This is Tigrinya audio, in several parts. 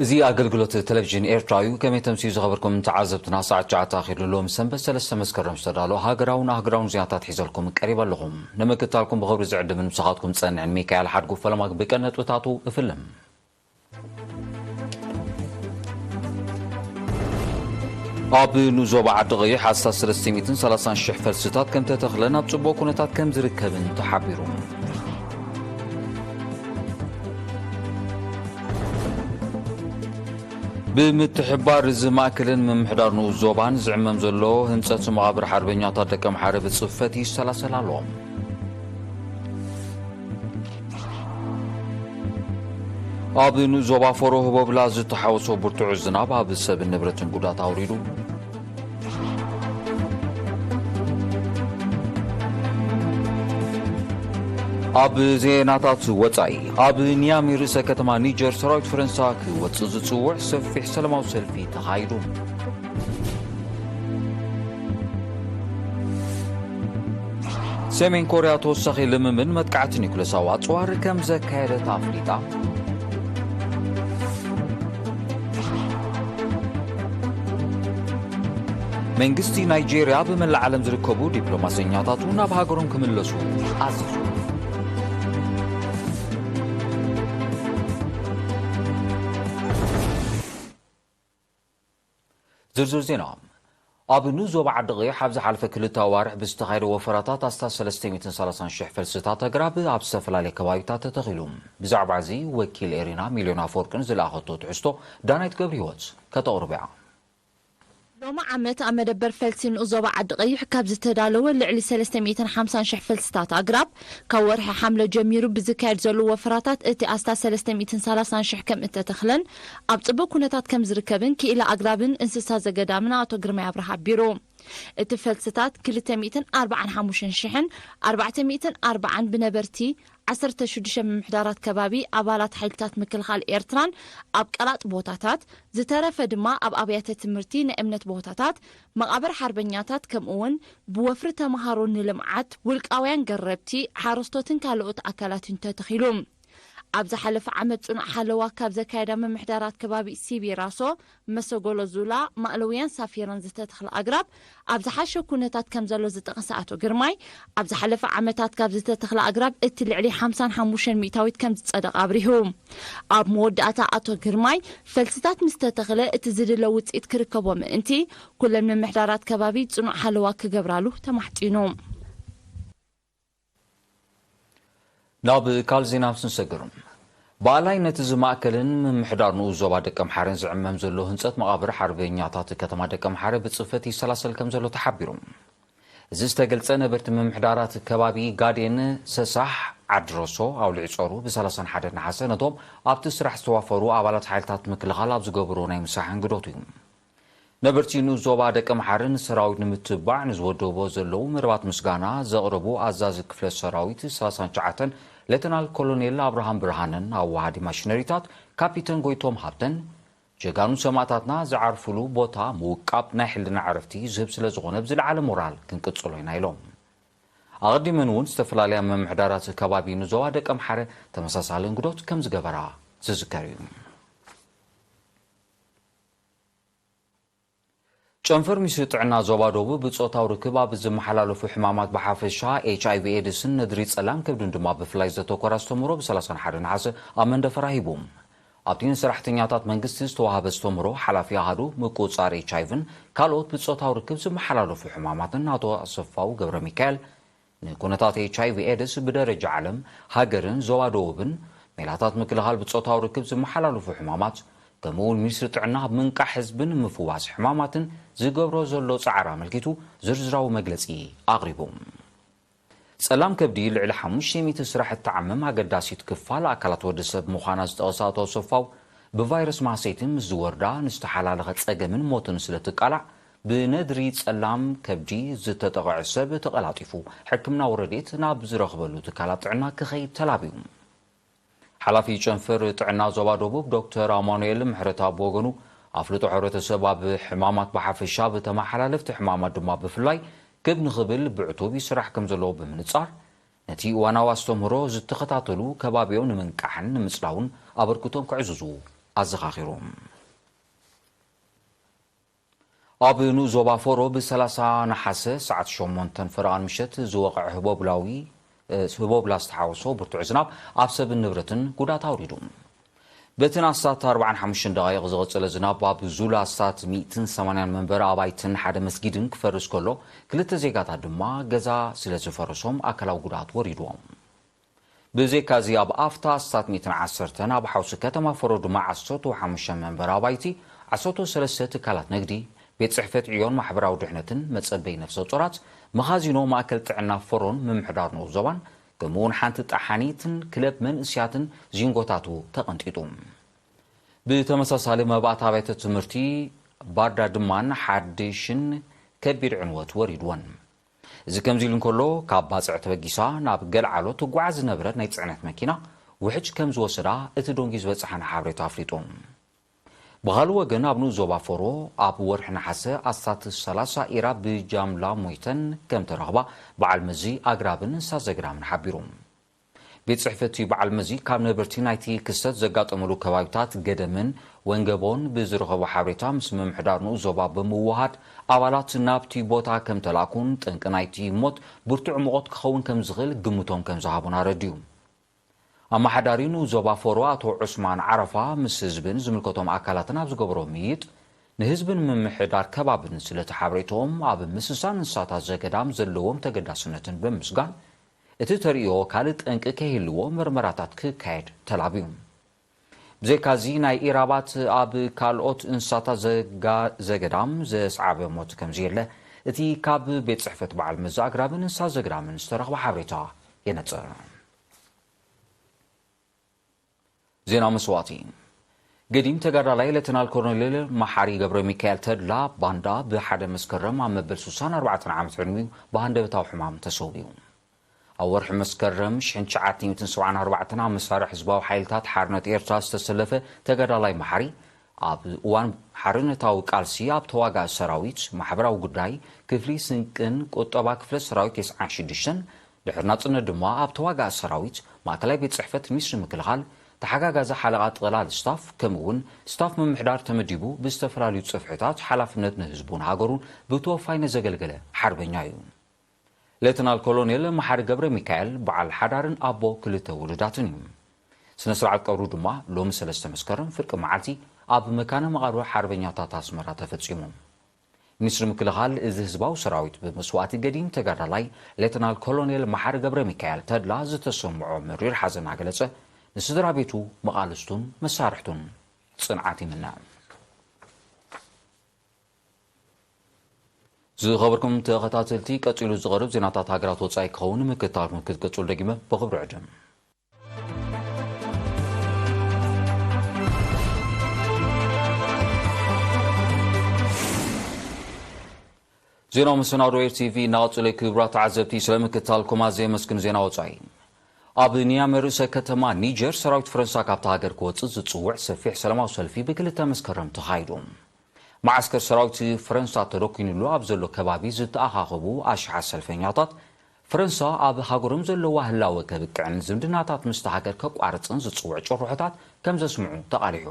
እዚ ኣገልግሎት ቴሌቪዥን ኤርትራ እዩ። ከመይ ተምስዩ ዝኸበርኩም ተዓዘብትና፣ ሰዓት ትሽዓተ ኣኺሉ ሎሚ ሰንበት ሰለስተ መስከረም ዝተዳለወ ሃገራውን ኣህጉራውን ዜናታት ሒዘልኩም ቀሪበ ኣለኹም። ንምክትታልኩም ብኽብሪ ዝዕድምን ምሳኻትኩም ዝጸንዕን ሚካኤል ሓድጉ ፈለማ ብቀንዲ ነጥብታቱ እፍልም። ኣብ ንኡስ ዞባ ዓዲ ቀይሕ ኣስታት ሰለስተ ሚእትን ሰላሳን ሽሕ ፈልስታት ከም ተተኽለን ኣብ ጽቡቕ ኩነታት ከም ዝርከብን ተሓቢሩ። ብምትሕብባር እዚ ማእከልን ምምሕዳር ንኡስ ዞባን ዝዕመም ዘሎ ህንጸት መቓብር ሓርበኛታት ደቀምሓረ ብጽፈት ይሰላሰል ኣሎ። ኣብ ንኡስ ዞባ ፎሮ ህቦብላ ዝተሓወሶ ብርቱዕ ዝናብ ኣብ ሰብን ንብረትን ጉዳት ኣውሪዱ። ኣብ ዜናታት ወጻኢ፣ ኣብ ኒያሚ ርእሰ ከተማ ኒጀር ሰራዊት ፈረንሳ ክወጽእ ዝጽውዕ ሰፊሕ ሰላማዊ ሰልፊ ተኻይዱ። ሰሜን ኮርያ ተወሳኺ ልምምን መጥቃዕቲ ኒኩለሳዊ ኣጽዋር ከም ዘካየደት ኣፍሊጣ። መንግስቲ ናይጄርያ ብመላእ ዓለም ዝርከቡ ዲፕሎማሰኛታቱ ናብ ሃገሮም ክምለሱ ኣዚዙ። ዝርዝር ዜና። ኣብ ንኡስ ዞባ ዓዲ ቀይሕ ኣብ ዝሓለፈ ክልተ ኣዋርሕ ብዝተኻየደ ወፈራታት ኣስታት ሰለስተ ሚእትን ሰላሳን ሽሕ ፈልስታት ኣግራብ ኣብ ዝተፈላለየ ከባቢታት ተተኺሉ። ብዛዕባ እዚ ወኪል ኤሪና ሚልዮን ኣፈወርቅን ዝለኣኸቶ ትሕዝቶ ዳናይት ገብረ ህይወት ከተቕርብ እያ። ሎሚ ዓመት ኣብ መደበር ፈልሲ ንኡስ ዞባ ዓዲ ቀይሕ ካብ ዝተዳለወ ልዕሊ ሰለስተ ሚእትን ሓምሳን ሽሕ ፈልስታት ኣግራብ ካብ ወርሒ ሓምለ ጀሚሩ ብዝካየድ ዘሎ ወፈራታት እቲ ኣስታት ሰለስተ ሚእትን ሰላሳን ሽሕ ከም እተተኽለን ኣብ ጽቡቕ ኩነታት ከም ዝርከብን ክኢላ ኣግራብን እንስሳ ዘገዳምን ኣቶ ግርማይ ኣብርሃ ሓቢሩ። እቲ ፈልስታት ክልተ ሚእትን ኣርባዓን ሓሙሽተን ሽሕን ኣርባዕተ ሚእትን ኣርባዓን ብነበርቲ ዓሰርተ ሽዱሽተ ምምሕዳራት ከባቢ ኣባላት ሓይልታት ምክልኻል ኤርትራን ኣብ ቀላጥ ቦታታት፣ ዝተረፈ ድማ ኣብ ኣብያተ ትምህርቲ፣ ናይ እምነት ቦታታት፣ መቓብር ሓርበኛታት፣ ከምኡ እውን ብወፍሪ ተምሃሮ ንልምዓት፣ ውልቃውያን ገረብቲ፣ ሓረስቶትን ካልኦት ኣካላትን ተተኺሉ። ኣብ ዝሓለፈ ዓመት ጽኑዕ ሓለዋ ካብ ዘካየዳ ምምሕዳራት ከባቢ ሲቢ ራሶ፣ መሰጎሎ ዙላ፣ ማእለውያን ሳፊራን ዝተተኽለ ኣግራብ ኣብ ዝሓሸ ኩነታት ከም ዘሎ ዝጠቐሰ ኣቶ ግርማይ፣ ኣብ ዝሓለፈ ዓመታት ካብ ዝተተኽለ ኣግራብ እቲ ልዕሊ ሓምሳን ሓሙሽተን ሚእታዊት ከም ዝጸደቐ ኣብሪሁ። ኣብ መወዳእታ ኣቶ ግርማይ፣ ፈልስታት ምስ ተተኽለ እቲ ዝድለ ውጽኢት ክርከቦ ምእንቲ፣ ኩለን ምምሕዳራት ከባቢ ጽኑዕ ሓለዋ ክገብራሉ ተማሕጺኑ። ናብ ካልእ ዜና ምስ ንሰግር፣ ብኣላይነት እዚ ማእከልን ምምሕዳር ንኡስ ዞባ ደቀምሓረን ዝዕመም ዘሎ ህንጸት መቓብር ሓርበኛታት ከተማ ደቀምሓረ ብጽፈት ይሰላሰል ከም ዘሎ ተሓቢሩ። እዚ ዝተገልጸ ነበርቲ ምምሕዳራት ከባቢ ጋዴን፣ ሰሳሕ፣ ዓድሮሶ፣ ኣውሊዕ ጾሩ ብሰላሳን ሓደን ነሓሰ ነቶም ኣብቲ ስራሕ ዝተዋፈሩ ኣባላት ሓይልታት ምክልኻል ኣብ ዝገብሮ ናይ ምሳሕ እንግዶት እዩ። ነበርቲ ንኡስ ዞባ ደቀምሓረ ንሰራዊት ንምትብባዕ ንዝወደብዎ ዘለዉ መደባት ምስጋና ዘቕረቡ ኣዛዚ ክፍለ ሰራዊት ሰላሳን ትሽዓተን ሌተናል ኮሎኔል ኣብርሃም ብርሃነን ኣዋሃዲ ማሽነሪታት ካፒተን ጎይቶም ሃብተን፣ ጀጋኑ ሰማእታትና ዝዓርፉሉ ቦታ ምውቃብ ናይ ሕልና ዕረፍቲ ዝህብ ስለ ዝኾነ ብዝለዓለ ሞራል ክንቅጽሎ ኢና ኢሎም። ኣቐዲመን እውን ዝተፈላለያ ምምሕዳራት ከባቢ ንዞባ ደቀምሓረ ተመሳሳሊ እንግዶት ከም ዝገበራ ዝዝከር እዩ። ጨንፈር ሚኒስትሪ ጥዕና ዞባ ደቡብ ብጾታዊ ርክብ ኣብ ዝመሓላለፉ ሕማማት ብሓፈሻ ኤች ኣይ ቪ ኤድስን ነድሪ ጸላም ከብድን ድማ ብፍላይ ዘተኮረ ኣስተምህሮ ብ ሰላሳን ሓደን ነሓሰ ኣብ መንደፈራ ሂቡ። ኣብቲ ንሰራሕተኛታት መንግስቲ ዝተዋህበ ኣስተምህሮ ሓላፊ ኣሃዱ ምቁጽጻር ኤች ኣይ ቪን ካልኦት ብጾታዊ ርክብ ዝመሓላለፉ ሕማማትን ኣቶ ኣሰፋው ገብረ ሚካኤል ንኩነታት ኤች ኣይ ቪ ኤድስ ብደረጃ ዓለም፣ ሃገርን ዞባ ደቡብን ሜላታት ምክልኻል ብጾታዊ ርክብ ዝመሓላለፉ ሕማማት፣ ከምኡ እውን ሚኒስትሪ ጥዕና ኣብ ምንቃሕ ህዝብን ምፍዋስ ሕማማትን ዝገብሮ ዘሎ ጻዕሪ ኣመልኪቱ ዝርዝራዊ መግለጺ ኣቕሪቡ። ጸላም ከብዲ ልዕሊ ሓሙሽተ ሚእቲ ስራሕ እትዓምም ኣገዳሲት ክፋል ኣካላት ወዲ ሰብ ምዃና ዝጠቐሰ ኣቶ ኣሰፋው፣ ብቫይረስ ማህሰይቲ ምስ ዝወርዳ ንዝተሓላለኸ ጸገምን ሞትን ስለ ትቃላዕ፣ ብነድሪ ጸላም ከብዲ ዝተጠቕዐ ሰብ ተቐላጢፉ ሕክምናዊ ረድኤት ናብ ዝረኽበሉ ትካላት ጥዕና ክኸይድ ተላብዩ። ሓላፊ ጨንፈር ጥዕና ዞባ ደቡብ ዶክተር ኣማኑኤል ምሕረተኣብ ብወገኑ፣ ኣፍልጦ ሕብረተሰብ ኣብ ሕማማት ብሓፈሻ፣ ብተመሓላለፍቲ ሕማማት ድማ ብፍላይ ክብ ንኽብል ብዕቱብ ይስራሕ ከም ዘለዎ ብምንጻር፣ ነቲ እዋናዊ ኣስተምህሮ ዝተኸታተሉ ከባቢኦም ንምንቃሕን ንምጽላውን ኣበርክቶም ከዕዝዙ ኣዘኻኺሩ። ኣብ ንኡስ ዞባ ፎሮ ብ30 ነሓሰ ሰዓት ሸሞንተ ፈረቓን ምሸት ዝወቕዐ ህቦብላዊ፣ እ፣ ህቦብላ ዝተሓወሶ ብርቱዕ ዝናብ ኣብ ሰብን ንብረትን ጉድኣት ኣውሪዱ። በቲ ንኣስታት ኣርባዓን ሓሙሽተን ደቓይቕ ዝቐጸለ ዝናብ ኣብ ዙላ ኣስታት ሚእትን ሰማንያን መንበሪ ኣባይትን ሓደ መስጊድን ክፈርስ ከሎ፣ ክልተ ዜጋታት ድማ ገዛ ስለ ዝፈረሶም ኣካላዊ ጉድኣት ወሪድዎም። ብዘይካዚ ኣብ ኣፍታ ኣስታት ሚእትን ዓሰርተን ኣብ ሓውሲ ከተማ ፎሮ ድማ ዓሰርተ ሓሙሽተ መንበሪ ኣባይቲ፣ ዓሰርተ ሰለስተ ትካላት ንግዲ፣ ቤት ጽሕፈት ዕዮን ማሕበራዊ ድሕነትን፣ መጸበይ ነፍሰ ጡራት፣ መኻዚኖ፣ ማእከል ጥዕና ፎሮን ምምሕዳር ንኡስ ዞባን፣ ከምኡውን ሓንቲ ጠሓኒትን ክለብ መንእስያትን ዚንጎታቱ ተቐንጢጡ። ብተመሳሳሊ መባእታ ኣብያተ ትምህርቲ ባርዳ ድማን ሓድሽን ከቢድ ዕንወት ወሪድወን። እዚ ከምዚ ኢሉ እንከሎ፣ ካብ ባጽዕ ተበጊሳ ናብ ገልዓሎ ትጓዓዝ ዝነበረት ናይ ጽዕነት መኪና ውሕጅ ከም ዝወሰዳ እቲ ደንጉዩ ዝበጽሓና ሓበሬታ ኣፍሊጡ። ብኻልእ ወገን፣ ኣብ ንኡስ ዞባ ፎሮ ኣብ ወርሒ ነሓሰ ኣስታት ሰላሳ ኢራ ብጃምላ ሞይተን ከም ተረኽባ በዓል መዚ ኣግራብን እንስሳ ዘገዳምን ሓቢሩ። ቤት ጽሕፈት በዓል መዚ ካብ ነበርቲ ናይቲ ክስተት ዘጋጠመሉ ከባቢታት ገደምን ወንገቦን ብዝረኸቦ ሓበሬታ ምስ ምምሕዳር ንኡስ ዞባ ብምውሃድ ኣባላት ናብቲ ቦታ ከም ተላእኩን ጠንቂ ናይቲ ሞት ብርቱዕ ሙቐት ክኸውን ከም ዝኽእል ግምቶም ከም ዝሃቡን ኣረድዩ። ኣመሓዳሪ ንኡስ ዞባ ፎሮ ኣቶ ዑስማን ዓረፋ ምስ ህዝብን ዝምልከቶም ኣካላትን ኣብ ዝገበሮ ምይይጥ ንህዝብን ምምሕዳር ከባብን ስለቲ ሓበሬታኦም ኣብ ምስሳን እንስሳታት ዘገዳም ዘለዎም ተገዳስነትን ብምስጋን እቲ ተርእዮ ካልእ ጠንቂ ከይህልዎ መርመራታት ክካየድ ተላብዩ። ብዘይካዚ ናይ ኢራባት ኣብ ካልኦት እንስሳታት ዘጋ-፣ ዘገዳም ዘስዓበ ሞት ከምዘየለ እቲ ካብ ቤት ጽሕፈት በዓል መዚ ኣግራብን እንስሳ ዘገዳምን ዝተረኽበ ሓበሬታ የነጽር። ዜና መስዋእቲ። ገዲም ተጋዳላይ ሌተናል ኮሎኔል መሓሪ ገብረ ሚካኤል ተድላ ባንዳ ብሓደ መስከረም ኣብ መበል ስሳን ኣርባዕተን ዓመት ዕድሚኡ ብሃንደበታዊ ሕማም ተሰዊኡ። ኣብ ወርሒ መስከረም ሽሕን ትሽዓተ ሚእትን ሰብዓን ኣርባዕተን ኣብ መሳርዕ ህዝባዊ ሓይልታት ሓርነት ኤርትራ ዝተሰለፈ ተጋዳላይ መሓሪ፣ ኣብ እዋን ሓርነታዊ ቃልሲ ኣብ ተዋጋኢ ሰራዊት፣ ማሕበራዊ ጉዳይ፣ ክፍሊ ስንቅን ቁጠባ ክፍለ ሰራዊት ተስዓን ሽዱሽተን፣ ድሕሪ ናጽነት ድማ ኣብ ተዋጋኢ ሰራዊት፣ ማእከላይ ቤት ጽሕፈት ሚኒስትሪ ምክልኻል፣ ተሓጋጋዚ ሓለቓ ጠቕላሊ ስታፍ፣ ከምኡ እውን ስታፍ ምምሕዳር ተመዲቡ ብዝተፈላለዩ ጽፍሕታት ሓላፍነት ንህዝቡን ሃገሩን ብተወፋይነት ዘገልገለ ሓርበኛ እዩ። ሌተናል ኮሎኔል መሓሪ ገብረ ሚካኤል በዓል ሓዳርን ኣቦ ክልተ ውሉዳትን እዩ። ስነ ስርዓት ቀብሩ ድማ ሎሚ ሰለስተ መስከረም ፍርቂ መዓልቲ ኣብ መካነ መቓብር ሓርበኛታት ኣስመራ ተፈጺሙ። ሚኒስትሪ ምክልኻል እዚ ህዝባዊ ሰራዊት ብመስዋእቲ ገዲም ተጋዳላይ ሌተናል ኮሎኔል መሓሪ ገብረ ሚካኤል ተድላ ዝተሰምዖ መሪር ሓዘን እናገለጸ፣ ንስድራ ቤቱ፣ መቓልስቱን መሳርሕቱን ጽንዓት ይምነ። ዝኸበርኩም ተኸታተልቲ፣ ቀጺሉ ዝቐርብ ዜናታት ሃገራት ወጻኢ ክኸውን ምክትታልኩም ክትቀጽሉ ደጊመ ብኽብሪ ዕድም። ዜናዊ መሰናዶ ኤር ቲ ቪ እናቐጸለ፣ ክቡራት ተዓዘብቲ፣ ስለ ምክትታልኩም ኣዝየ የመስግን። ዜና ወጻኢ። ኣብ ኒያመ ርእሰ ከተማ ኒጀር ሰራዊት ፈረንሳ ካብታ ሃገር ክወጽእ ዝጽውዕ ሰፊሕ ሰላማዊ ሰልፊ ብክልተ መስከረም ተኻይዱ። መዓስከር ሰራዊት ፈረንሳ ተደኲንሉ ኣብ ዘሎ ከባቢ ዝተኣኻኸቡ ኣሽሓት ሰልፈኛታት፣ ፈረንሳ ኣብ ሃገሮም ዘለዋ ህላወ ከብቅዕን ዝምድናታት ምስታ ሃገር ከቋርጽን ዝጽውዕ ጭርሖታት ከም ዘስምዑ ተቓሊሑ።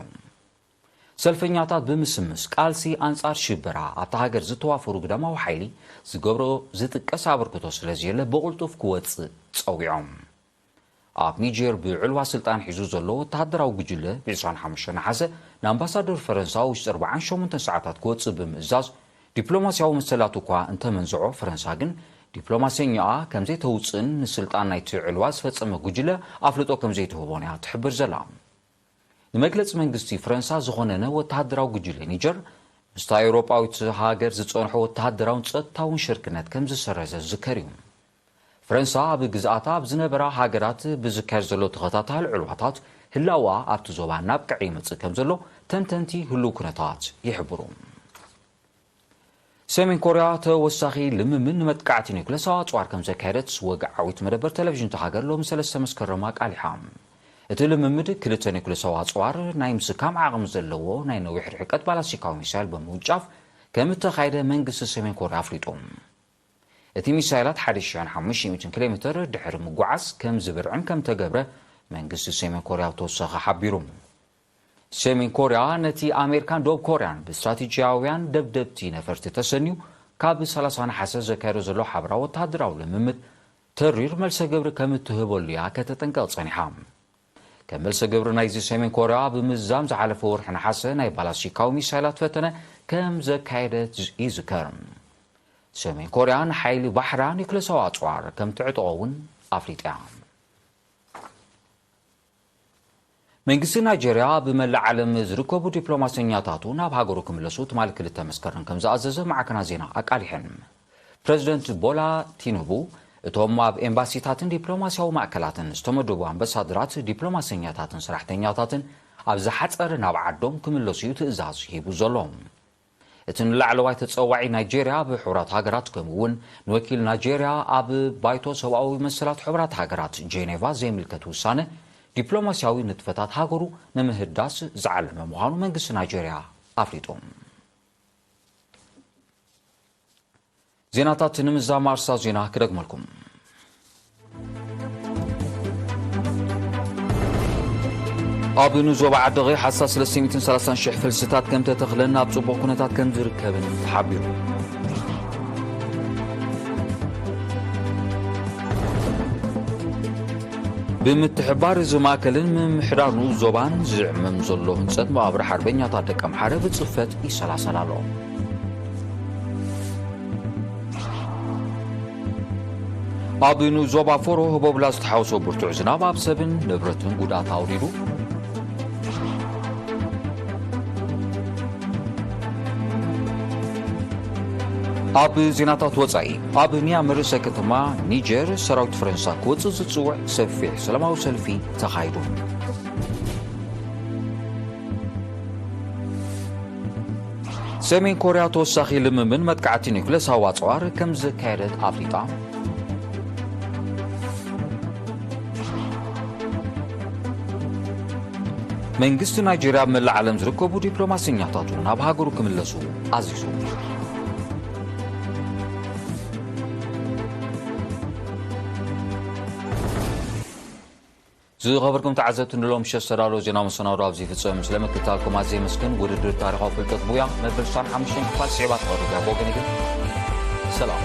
ሰልፈኛታት ብምስምስ ቃልሲ ኣንጻር ሽበራ ኣብታ ሃገር ዝተዋፈሩ ግዳማዊ ሓይሊ ዝገብሮ ዝጥቀስ ኣበርክቶ ስለ ዘየለ ብቕልጡፍ ክወጽእ ጸዊዖም። ኣብ ኒጀር ብዕልዋ ስልጣን ሒዙ ዘሎ ወተሃደራዊ ጉጅለ ብ ዕስራን ሓሙሽተን ነሓሰ ንኣምባሳደር ፈረንሳ ውሽጢ ኣርባዓን ሸሞንተን ሰዓታት ክወጽእ ብምእዛዝ ዲፕሎማስያዊ መሰላቱ እኳ እንተመንዝዖ፣ ፈረንሳ ግን ዲፕሎማሰኛኣ ከም ዘይተውጽእን ንስልጣን ናይቲ ዕልዋ ዝፈጸመ ጉጅለ ኣፍልጦ ከም ዘይትህቦን እያ ትሕብር ዘላ። ንመግለጺ መንግስቲ ፈረንሳ ዝኾነነ ወተሃደራዊ ጉጅለ ኒጀር ምስታ ኤውሮጳዊት ሃገር ዝጸንሖ ወተሃደራውን ጸጥታውን ሽርክነት ከም ዝሰረዘ ዝዝከር እዩ። ፈረንሳ ኣብ ግዝኣታ ኣብ ዝነበራ ሃገራት ብዝካየድ ዘሎ ተኸታታሊ ዕልዋታት ህላዋ ኣብቲ ዞባ ናብ ቅዕ ይመጽእ ከም ዘሎ ተንተንቲ ህሉው ኩነታት ይሕብሩ። ሰሜን ኮርያ ተወሳኺ ልምምድ ንመጥቃዕቲ ኒውክለሳዊ ኣጽዋር ከም ዘካየደት ወግዓዊት መደበር ቴሌቪዥን እታ ሃገር ሎሚ ሰለስተ መስከረም ኣቃሊሓ። እቲ ልምምድ ክልተ ኒውክለሳዊ ኣጽዋር ናይ ምስካም ዓቕሚ ዘለዎ ናይ ነዊሕ ርሕቀት ባላስቲካዊ ሚሳይል ብምውንጫፍ ከም እተኻየደ መንግስቲ ሰሜን ኮርያ ኣፍሊጡ። እቲ ሚሳይላት ሓደ ሽሕን ሓሙሽተ ሚእትን ኪሎ ሜትር ድሕሪ ምጉዓዝ ከም ዝብርዕን ከም ተገብረ መንግስቲ ሰሜን ኮርያ ብተወሳኺ ሓቢሩ። ሰሜን ኮርያ ነቲ ኣሜሪካን ደቡብ ኮርያን ብስትራቴጂያውያን ደብደብቲ ነፈርቲ ተሰንዩ ካብ ሰላሳ ነሓሰ ዘካየዶ ዘሎ ሓበራዊ ወተሃደራዊ ልምምድ ተሪር መልሰ ግብሪ ከም እትህበሉ እያ ከተጠንቀቕ ጸኒሓ። ከም መልሰ ግብሪ ናይዚ ሰሜን ኮርያ ብምዝዛም ዝሓለፈ ወርሒ ነሓሰ ናይ ባላስቲካዊ ሚሳይላት ፈተነ ከም ዘካየደት ይዝከር። ሰሜን ኮርያ ንሓይሊ ባሕራ ኒውክለሳዊ ኣጽዋር ከም ትዕጥቖ እውን ኣፍሊጣ። መንግስቲ ናይጀርያ ኣብ መላእ ዓለም ዝርከቡ ዲፕሎማሰኛታቱ ናብ ሃገሩ ክምለሱ ትማሊ ክልተ መስከረም ከም ዝኣዘዘ ማዕከናት ዜና ኣቃሊሐን። ፕረዚደንት ቦላ ቲኑቡ እቶም ኣብ ኤምባሲታትን ዲፕሎማስያዊ ማእከላትን ዝተመደቡ ኣምባሳደራት፣ ዲፕሎማሰኛታትን ሰራሕተኛታትን ኣብ ዝሓጸረ ናብ ዓዶም ክምለሱ እዩ ትእዛዝ ሂቡ ዘሎ። እቲ ንላዕለዋይ ተጸዋዒ ናይጄርያ ኣብ ሕቡራት ሃገራት፣ ከምኡ እውን ንወኪል ናይጄርያ ኣብ ባይቶ ሰብኣዊ መሰላት ሕቡራት ሃገራት ጄኔቫ ዘይምልከት ውሳነ፣ ዲፕሎማስያዊ ንጥፈታት ሃገሩ ንምህዳስ ዝዓለመ ምዃኑ መንግስቲ ናይጄርያ ኣፍሊጡ። ዜናታት ንምዝዛም ኣርእስታት ዜና ክደግመልኩም። ኣብ ንዞባ ዓደቐ ሓሳብ ሰለስተ ሚእትን ሰላሳን ሽሕ ፈልስታት ከም ተተኽለን ኣብ ጽቡቕ ኩነታት ከም ዝርከብን ተሓቢሩ። ብምትሕባር እዚ ማእከልን ምምሕዳሩ ዞባን ዝዕመም ዘሎ ህንጸት መቓብር ሓርበኛታት ደቀምሓረ ብጽፈት ይሰላሰል ኣሎ። ኣብ ንኡስ ዞባ ፎሮ ህቦብላ ዝተሓወሶ ብርቱዕ ዝናብ ኣብ ሰብን ንብረትን ጉድኣት ኣውሪዱ። ኣብ ዜናታት ወጻኢ፣ ኣብ ኒያመ ርእሰ ከተማ ኒጀር ሰራዊት ፈረንሳ ክወጽእ ዝጽውዕ ሰፊሕ ሰላማዊ ሰልፊ ተኻይዱ። ሰሜን ኮርያ ተወሳኺ ልምምን መጥቃዕቲ ኒውክለሳዊ ኣጽዋር ከም ዘካየደት ኣፍሊጣ። መንግስቲ ናይጄርያ ኣብ መላእ ዓለም ዝርከቡ ዲፕሎማሰኛታቱ ናብ ሃገሩ ክምለሱ ኣዚዙ። ዝኸበርኩም ተዓዘብቲ፣ ንሎም ምሸት ዝተዳለወ ዜና መሰናዶ ኣብዚ ይፍጸም። ስለ ምክትታልኩም ኣዝየ የመስግን። ውድድር ታሪኻዊ ፍልጠት ብጉያ መበል ሽሳን ሓሙሽተን ክፋል ስዒባ ትቐርብ እያ። ብወገነይ ግን ሰላም።